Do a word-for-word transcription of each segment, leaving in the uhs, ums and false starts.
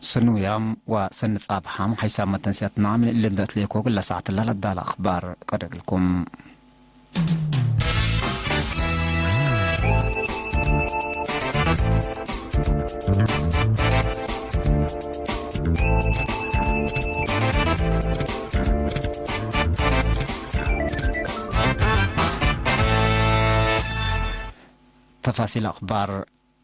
ሰኒ ውያም ወሰኒ ጻብሐም ሓይሳም መተንስያትና ምን እሊ እንዶ እትሌኮ እግለ ሳዕትለ ለዳለ አኽባር ቀደግልኩም። ተፋሲል አኽባር።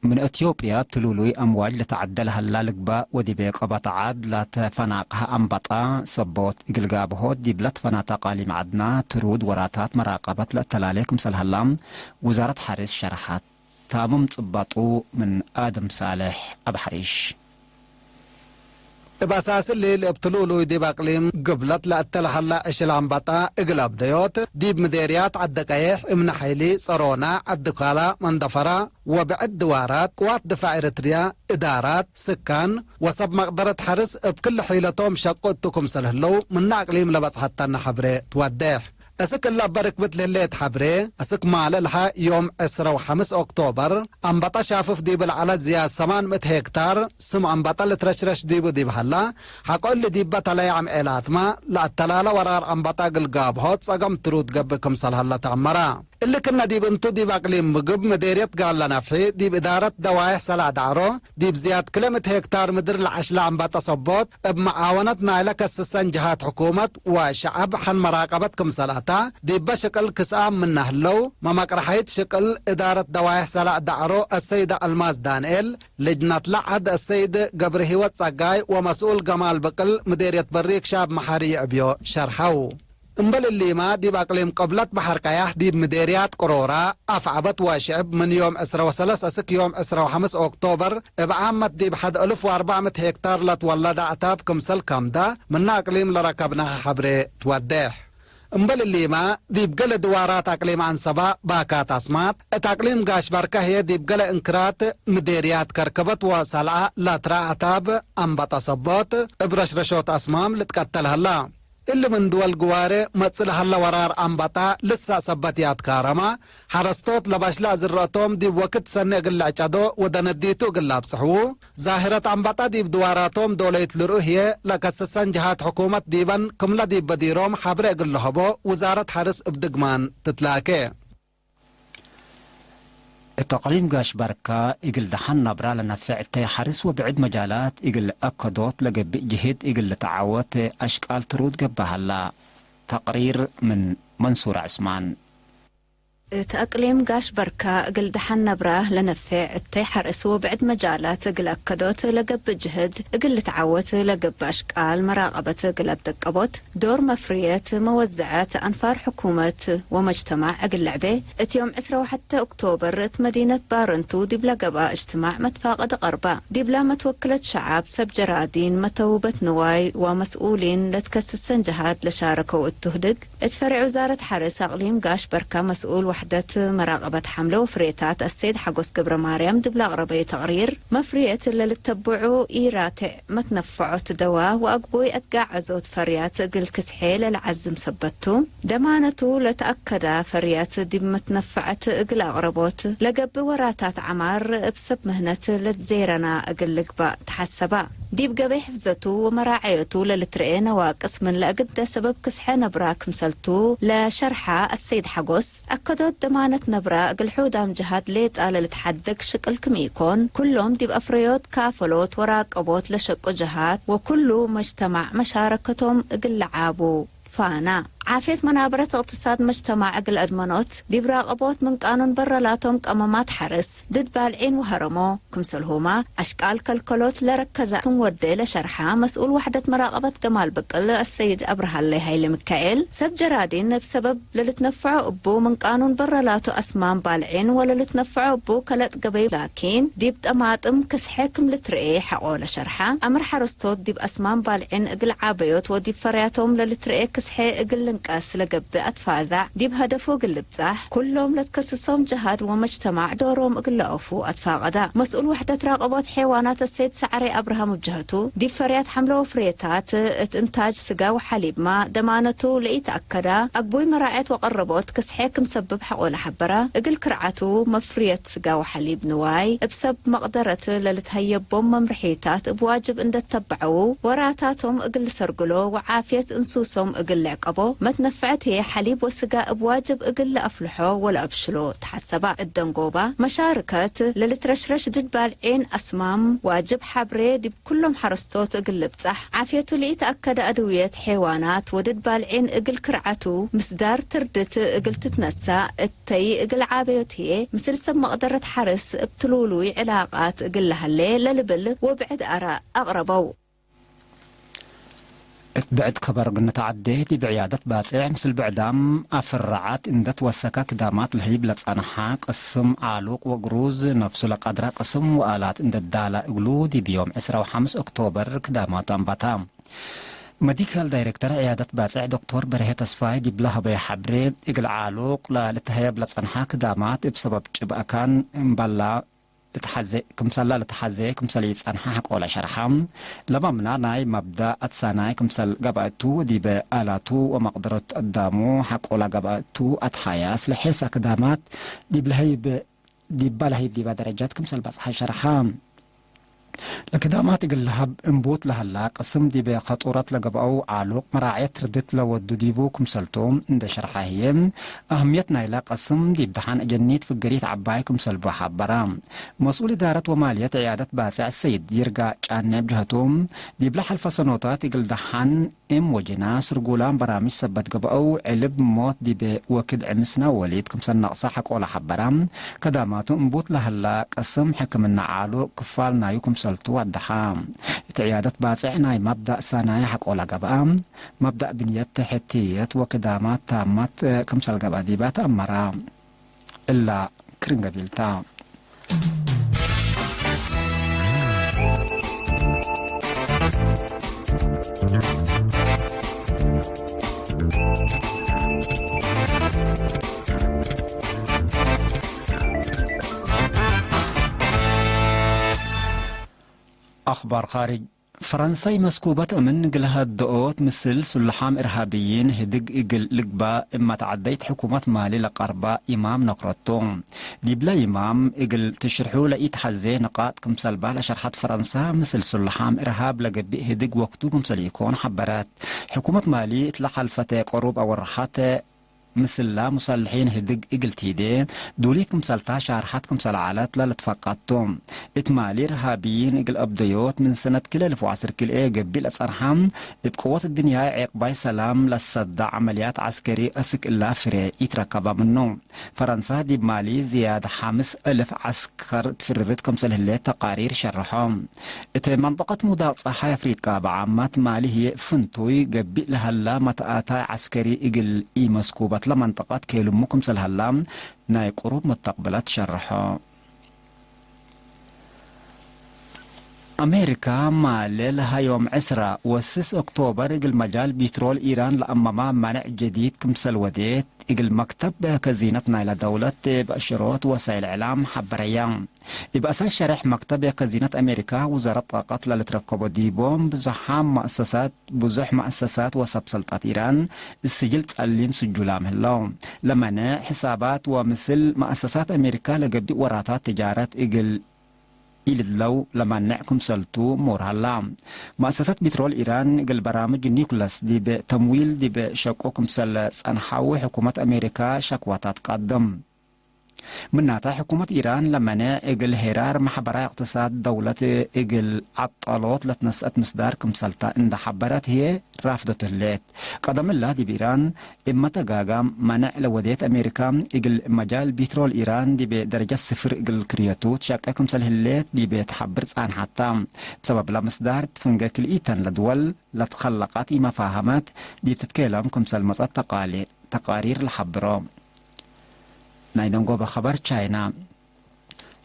ምን አትዮጵያ እብ ትሉሉይ አምዋጅ ለተዐደለ ሀላ ልግባእ ወዲቤ ቀበት ዐድ ለተፈናቅሀ አንበጣ ሰቦት እግል ጋብሆት ዲብ ለትፈናተ አቃሊም ዐድና ትሩድ ወራታት መራቀበት ለአተላሌ ክምሰል ሀላ ውዛረት ሐርስ ሸርሐት። ታምም ጽባጡ ምን አድም ሳልሕ አብ ሐሪሽ። እብ አሳስ እሊ፣ እብ ትሉሉይ ዲብ አቅሊም ግብለት ለአተ ለሀላ ዕሽል አንበጣ እግል አብደዮት፣ ዲብ ምዴርያት ዐዲ ቀይሕ፣ እምነ ሐይሊ፣ ጸሮና፣ ዐዲ ካላ፣ መንደፈራ ወብዕድ ድዋራት፣ ቅዋት ድፋዕ ኤረትርያ፣ እዳራት፣ ስካን ወሰብ መቅደረት ሐርስ እብ ክል ሒለቶም ሸቁ እቱ ክምሰል ህለው፣ ምነ አቅሊም ለበጽሐተነ ሐብሬ ትወዴሕ። እስክ እለ እበ ርክብት ለህሌት ሐብሬ፣ እስክ ማለ ለሀ ዮም ዕስራ ወሐምስ ኦክቶበር፣ አንበጣ ሻፍፍ ዲብ ለዐለት ዝያድ ሰማን ምእት ሄክታር ስም አንበጣ ልትረሽረሽ ዲቡ ዲብ ሀላ፣ ሐቆ እሊ ዲበ ተለየ አምዔላትመ ለአተላለ ወራር አንበጣ እግል ጋብሆት ጸገም ትሩድ ገብእ ክምሰል ሀለ ተአመረ። እሊ ክነ ዲብ እንቱ፣ ዲብ አቅሊም ምግብ ምዴርየት ጋላ ነፍሒ፣ ዲብ እዳረት ደዋይሕ ሰላዕ ዳዕሮ፣ ዲብ ዝያድ ክለ ምእት ሄክታር ምድር ለዐሽለ አንበጣ ሰቦት፣ እብ መዓወነት ናይለ ከስሰን ጀሃት ሕኩመት ወሸዐብ ሐን መራቀበት ክምሰል አታ፣ ዲበ ሽቅል ክስአም ምነ ህለው፣ መመቅረሐይት ሽቅል እዳረት ደዋይሕ ሰላዕ ዳዕሮ አሰይደ አልማዝ ዳንኤል፣ ልጅነትለ ዐድ አሰይድ ገብረሂወት ጸጋይ ወመስኡል ገማል ብቅል ምዴርየት በሪክ ሻብ መሓሪ ይዕብዮ ሸርሐው። እምበል እሊመ፣ ዲብ አቅሊም ቅብለት በሐር ቀያሕ፣ ዲብ ምዴርያት ቅሮራ፣ አፍዐበት ወሽዕብ፣ ምን ዮም ዕስራ ወሰለስ እስክ ዮም ዕስራ ወሐምስ ኦክቶበር፣ እብ ዓመት ዲብ ሐድ እልፍ ወአርበዕ ምእት ሄክታር ለትወለደ አዕታብ ክምሰል ከምደ፣ ምነ አቅሊም ለረከብናሀ ሐብሬ ትወዴሕ። እምበል እሊመ፣ ዲብ ገሌ ድዋራት አቅሊም አንሰባ ባካት አስማጥ፣ እት አቅሊም ጋሽ በርከ ህዬ ዲብ ገሌ እንክራት ምዴርያት ከርከበት ወሰልዐ ለትረአ አዕታብ አንበጣ ሰቦት፣ እብ ረሽረሾት አስማም ልትቀተል ሀላ። እሊ ምን ድወል ግዋሬ መጽእ ለሀለ ወራር አንበጣ ልሰእ ሰበት ይአትካረመ፣ ሐረስቶት ለባሽለ አዝረአቶም ዲብ ወክድ ሰኒ እግል ልዕጨዶ ወደነዲቱ እግል ለአብጽሕዉ፣ ዛህረት አንበጣ ዲብ ድዋራቶም ዶለይት ልርኡ ህዬ፣ ለከስሰን ጀሃት ሕኩመት ዲበን ክምለ ዲብ በዲሮም ሐብሬ እግል ለሀቦ ውዛረት ሐርስ እብ ድግማን ትትላኬ። እት አቅሊም ጋሽ በርካ እግል ደሐን ነብራ ለነፍዕ እተይ ሐርስ ወብዕድ መጃላት እግል አከዶት ለገብእ ጅህድ እግል ልትዓወት አሽቃል ትሩድ ገብእ ሀላ። ተቅሪር ምን መንሱር ዕስማን። እት አቅሊም ጋሽ በርካ እግል ደሐን ነብራ ለነፍዕ እተይ ሐርስ ወብዕድ መጃላት እግል አከዶት ለገብእ ጅህድ እግል ልትዓወት ለገብእ አሽቃል መራቀበት እግል አትደቀቦት ዶር መፍርየት መወዘዐት አንፋር ሕኩመት ወመጅተማዕ እግል ልዕቤ፣ እት ዮም ዕስራ ወሐተ ኦክቶበር እት መዲነት ባረንቱ ዲብ ለገብአ እጅትማዕ መትፋቀድ ቀርባ። ዲብላ መትወክለት ሸዓብ፣ ሰብ ጀራዲን፣ መተውበት ንዋይ ወመስኡሊን ለትከስሰን ጀሃት ለሻረከው እቱ ህድግ፣ እት ፈሬዕ ውዛረት ሐርስ አቅሊም ጋሽ በርካ መስኡል ወሕደት መራቀበት ሐምለ ወፍሬታት አሰይድ ሐጎስ ገብረማርያም ዲብለ አቅረበዩ ተቅሪር፣ መፍርየት ለልተብዑ ኢራትዕ መትነፈዖት ደዋ ወአግቡይ አትጋዐዞት ፈርያት እግል ክስሔ ለለዐዝም ሰበት ቱ። ደማነቱ ለተአከዳ ፈርያት ዲብ መትነፈዐት እግል አቅረቦት ለገብእ ወራታት ዐማር እብ ሰብ ምህነት ለትዜረና እግል ልግባእ ተሐሰባ። ዲብ ገበይ ሕፍዘቱ ወመራዐየቱ ለልትረኤ ነዋቅስ ምን ለእግደ ሰበብ ክስሐ ነብራ ክምሰልቱ ለሸርሐ አሰይድ ሐጎስ፣ አከዶት ደማነት ነብራ እግል ሑዳም ጀሃት ሌጣ ለልትሐደግ ሽቅል ክም ኢኮን፣ ኩሎም ዲብ አፍረዮት ካፈሎት ወራቀቦት ለሸቁ ጀሃት ወኩሉ መጅተማዕ መሻረከቶም እግል ለዓቡ ፋና። ዓፍየት መናበረት እቅትሳድ መጅተማዕ እግል አድመኖት፣ ዲብ ራቀቦት ምን ቃኑን በረ ላቶም ቀመማት ሐርስ፣ ድድ ባልዒን ወሀረሞ፣ ክምሰልሁመ አሽቃል ከልከሎት ለረከዘ ክም ወዴ ለሸርሐ መስኡል ወሕደት መራቀበት ገማል ብቅል አሰይድ አብርሃለይ ሀይለ ሚካኤል፣ ሰብ ጀራዲን እብ ሰበብ ለልትነፈዖ እቡ ምን ቃኑን በረ ላቱ አስማም ባልዒን ወለልትነፈዖ እቡ ከለጥ ገበይ ላኪን ዲብ ጠማጥም ክስሐ ክም ልትርኤ ሐቆ ለሸርሐ አምር ሐረስቶት ዲብ አስማም ባልዒን እግል ዓበዮት ወዲብ ፈርያቶም ለልትርኤ ክስሐ እግል ቀስ ለገብእ አትፋዛዕ ዲብ ሀደፉ እግል ልብጻሕ፣ ኩሎም ለትከስሶም ጀሃት ወመጅተማዕ ዶሮም እግል ለአውፉ አትፋቀዳ። መስኡል ወሕደት ራቀቦት ሔዋናት አሰይድ ሰዓሬ አብርሃም እብ ጀሀቱ፣ ዲብ ፈርያት ሐምለ ወፍሬታት እት እንታጅ ስጋ ወሐሊብማ ደማነቱ ለኢተአከዳ አግቡይ መራዐት ወቀረቦት ክስሐ ክም ሰብብ ሐቆለ ሐበራ። እግል ክርዓቱ መፍርየት ስጋ ወሐሊብ ንዋይ እብ ሰብ መቅደረት ለልትሀየቦም መምርሒታት እብ ዋጅብ እንደ ተበዐዉ፣ ወራታቶም እግል ልሰርግሎ ወዓፍየት እንሱሶም እግል ልዕቀቦ፣ መትነፈዐት ህዬ ሐሊብ ወስጋ እብ ዋጅብ እግል ለአፍልሖ ወለአብሽሎ ተሐሰባ። እት ደንጎባ መሻርከት ለልትረሽረሽ ድድ ባልዒን አስማም ዋጅብ ሐብሬ ዲብ ኩሎም ሐረስቶት እግል ልብጻሕ፣ ዓፍየቱ ለኢተአከደ አድውየት ሔዋናት ወድድ ባልዒን እግል ክርዓቱ ምስዳር ትርድት እግል ትትነሳእ እተይ እግል ዓበዮት ህዬ፣ ምስል ሰብ መቅደረት ሐርስ እብ ትሉሉይ ዕላቃት እግል ለሀሌ ለልብል ወብዕድ አራእ አቅረበው። እት ብዕድ ከበር እግል ንትዐዴ፣ ዲብ ዕያደት ባጼዕ ምስል ብዕዳም አፍራዓት እንደ ትወሰከ ክዳማት ለህይብ ለጸንሐ ቅስም ዓሉቅ ወግሩዝ ነፍሱ ለቀድረ ቅስም ወአላት እንደ ዳላ እግሉ፣ ዲብ ዮም ዕስራ ወሐምስ ኦክቶበር ክዳማቱ አንበታ። መዲካል ዳይሬክተር ዕያደት ባጼዕ ዶክቶር በርሄ ተስፋይ ዲብ ለሀበየ ሐብሬ፣ እግል ዓሉቅ ለልትሀየብ ለጸንሐ ክዳማት እብ ሰበብ ጭብ አካን እምበላ ልትሐዜ፣ ክምሰላ ልትሐዜ ክምሰል ኢጸንሐ ሐቆለ ሸርሐ። ለማምና ናይ መብዳእ አትሳናይ ክምሰል ገብአ እቱ፣ ዲበ አላቱ ወመቅደረቱ አዳሙ ሐቆለ ገብአ እቱ አትሃያስ፣ ለሔሰ ክዳማት ዲብ ለሀይብ፣ ዲባ ለሀይብ ዲባ ደረጃት ክምሰል በጽሐ ሸርሐ። ለክዳማት እግል ለሀብ እንቡት ለሀላ ቅስም ዲብ ከጡረት ለገብአው ዓሉቅ መራዕየት ትርድት ለወዱ ዲቡ ክምሰልቱ እንደ ሸርሐ ህዬ፣ አህምየት ናይላ ቅስም ዲብ ደሓን አጀኒት ፍግሪት ዐባይ ክምሰልቡ ሐበረ። መስኡል እዳረት ወማልየት ዕያደት ባጼዕ ሰይድ ይርጋ ጫኔ እብ ጀሀቱ፣ ዲብለ ሐልፈ ሰኖታት እግል ደሓን እም ወጅና ስርጉላም በራምጅ ሰበት ገብአው ዕልብ ሞት ዲብ ወክድ ዕምስና ወሊድ ክምሰል ነቅሰ ሐቆለ ሐበረ። ከዳማቱ እንቡት ለሀላ ቅስም ሕክምና ዓሉ ክፋል ናዩ ክምሰልቱ ወደሐ። እት ዕያደት ባጼዕ ናይ መብዳእ ሳናይ ሐቆለ ገብአ። መብዳእ ብንየት፣ ሕትየት ወክዳማት ታማት ክምሰል ገብአ ዲበ ተአመረ። እላ ክርን ገቢልታ። አኽባር ኻርጅ። ፈረንሳይ መስኩበት እምን እግል ሀደኦት ምስል ሱልሓም እርሃብይን ህድግ እግል ልግባእ እመ ተዐደይት ሕኩመት ማሊ ለቀርባ ኢማም ነክረቱ። ዲብለ ኢማም እግል ትሽርሑ ለኢተሐዜ ንቃጥ ክምሰል ባለ ሸርሐት፣ ፈረንሳ ምስል ሱልሓም እርሃብ ለገብእ ህድግ ወክቱ ክምሰል ኢኮን ሐበረት። ሕኩመት ማሊ እትለ ሐልፈተ ቀሩብ አወርሐት ምስላ ሙሰልሒን ህድግ እግል ቲዴ ዱሊት ክምሰልታ ሻርሐት ክምሰል ዐለት ለልትፈቀድ ቱ። እት ማሊ እርሃብይን እግል አብደዮት ምን ሰነት ክልኤ አልፍ ወዐስር ክልኤ ገብእ ለጸንሐ፣ እብ ቅወት እድንያይ ዔቅባይ ሰላም ለሰዳ ዐመልያት ዐስከሪ አስክ እላ ፍሬ ኢትረከበ ምኑ። ፈረንሳ ዲብ ማሊ ዝያድ ሐምስ አልፍ ዐስከር ትፍርርት ክምሰል ህሌት ተቃሪር ሸርሖ። እት መንጠቀት ሙዳቅ ጸሓይ አፍሪቃ በዓመት ማሊ ህዬ ፍንቱይ ገብእ ለሀላ መትአታይ ዐስከሪ እግል ኢመስኩበት ለመንጠቀት ኬልሙ ክምሰል ሀላ ናይ ቅሩብ ሙተቅብለት ሸርሖ። አሜሪካ ማሌ ለሀ ዮም ዕስራ ወስስ ኦክቶበር እግል መጃል ቢትሮል ኢራን ለአመማ መነዕ ጀዲድ ክምሰል ወዴት እግል መክተብ ከዚነት ናይለ ደውለት በእሽሮት ወሳይል እዕላም ሐበረያ። እብ አሳስ ሸሬሕ መክተብ ከዚነት አሜሪካ ውዘረት ጣቀት ለልትረከቦ ዲቦም ብዙሓም መአሰሳት፣ ብዙሕ መአሰሳት ወሰብ ሰልጣት ኢራን እብ ስጅል ጸሊም ስጁላም ህለው። ለመነ ሕሳባት ወምስል መአሰሳት አሜሪካ ለገብእ ወራታት ትጃረት እግል ኢልድለው ለመንዕ ክምሰልቱ ሞር ሀላ። መአሰሰት ቢትሮል ኢራን እግል በራምጅ ኒኩለስ ዲብ ተምዊል ዲብ ሸቁ ክምሰል ጸንሐው ሕኩመት አሜሪካ ሸክዋታት ቀድም። ምናተ ሕኩመት ኢራን ለመንዕ እግል ሄራር ማሕበራይ እቅትሳድ ደውለት እግል ዐጠሎት ለትነስአት ምስዳር ክምሰልታ እንደ ሐበረት ህዬ ራፍደቱ ህሌት። ቀደምላ ዲብ ኢራን እብ መተጋጋም መነዕ ለወዴት አሜሪካ፣ እግል መጃል ቢትሮል ኢራን ዲብ ደረጀት ስፍር እግል ክርየቱ ትሸቄ ክምሰል ህሌት ዲብ ተሐብር ጻንሐታ። ብሰበብ ለምስዳር ትፍንጌ ክልኢተን ለድወል ለትከለቀት ኢመፋሀመት ዲብ ትትኬለም ክምሰል መጸት ተቃሊ-፣ ተቃሪር ለሐብሮ። ናይ ደንጎበ ኸበር ቻይና።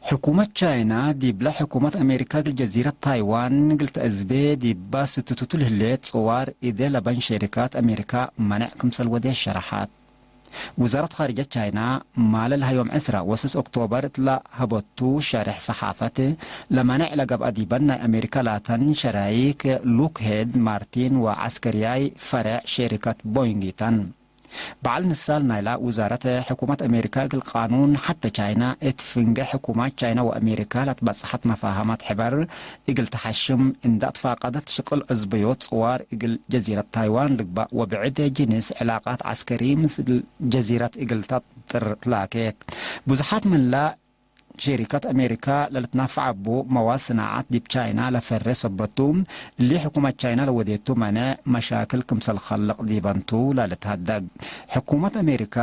ሕኩመት ቻይና ዲብለ ሕኩመት አሜሪካ እግል ጀዚረት ታይዋን እግል ተአዝቤ ዲባ ስትቱቱ ለህሌት ጽዋር እዴ ለበን ሼሪካት አሜሪካ መነዕ ክምሰል ወዴ ሸረሐት። ውዛረት ኻርጀት ቻይና ማለ ለሀዮም ዕስራ ወስስ ኦክቶበር እትለ ሀበቱ ሸሬሕ ሰሓፈት፣ ለመነዕ ለገብአ ዲበን ናይ አሜሪካ ላተን ሸራይክ ሉክሄድ ማርቲን ወዐስከርያይ ፈሬዕ ሼሪከት ቦይንግ ተን። በዐል ንሳል ናይላ ውዛረት፣ ሕኩመት አሜሪካ እግል ቃኑን ሐቴ ቻይና እት ፍንጌ ሕኩማት ቻይና ወአሜሪካ ለትበጽሐት መፋሀማት ሕበር እግል ተሐሽም እንዳ ትፋቀደት፣ ሽቅል አዝበዮት ጽዋር እግል ጀዚረት ታይዋን ልግባእ ወብዕድ ጅንስ ዕላቃት ዐስከሪ ምስል ጀዚረት እግል ተጥር ትላኬት። ብዙሓት ምንላ ሼሪከት አሜሪካ ለልትናፈዕ እቡ መዋድ ስናዓት ዲብ ቻይና ለፈሬ ሰበት ቱ፣ እሊ ሕኩመት ቻይና ለወዴቱ መኔዕ መሻክል ክምሰል ከልቅ ዲበን ቱ ለልትሀደግ። ሕኩመት አሜሪካ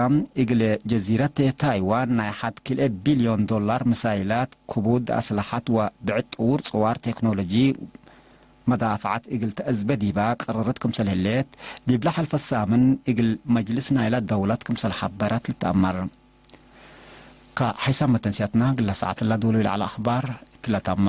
እግል ጀዚረት ታይዋን ናይ ሐድ ክልኤ ቢልዮን ዶላር ምሳይላት፣ ክቡድ አስለሐት ወብዕድ ጥዉር ጽዋር ቴክኖሎጂ መዳፍዐት እግል ተአዝበ ዲባ ቀረረት ክምሰል ህሌት፣ ዲብለ ሐልፈ ሳምን እግል መጅልስ ናይለ ደውለት ክምሰል ሐበረት ልትአመር። ከሐይሳም መተንስያትና፣ ግለ ሰዓት እላ ዶሉ ለዐለ አኽባር እትለ ተመ።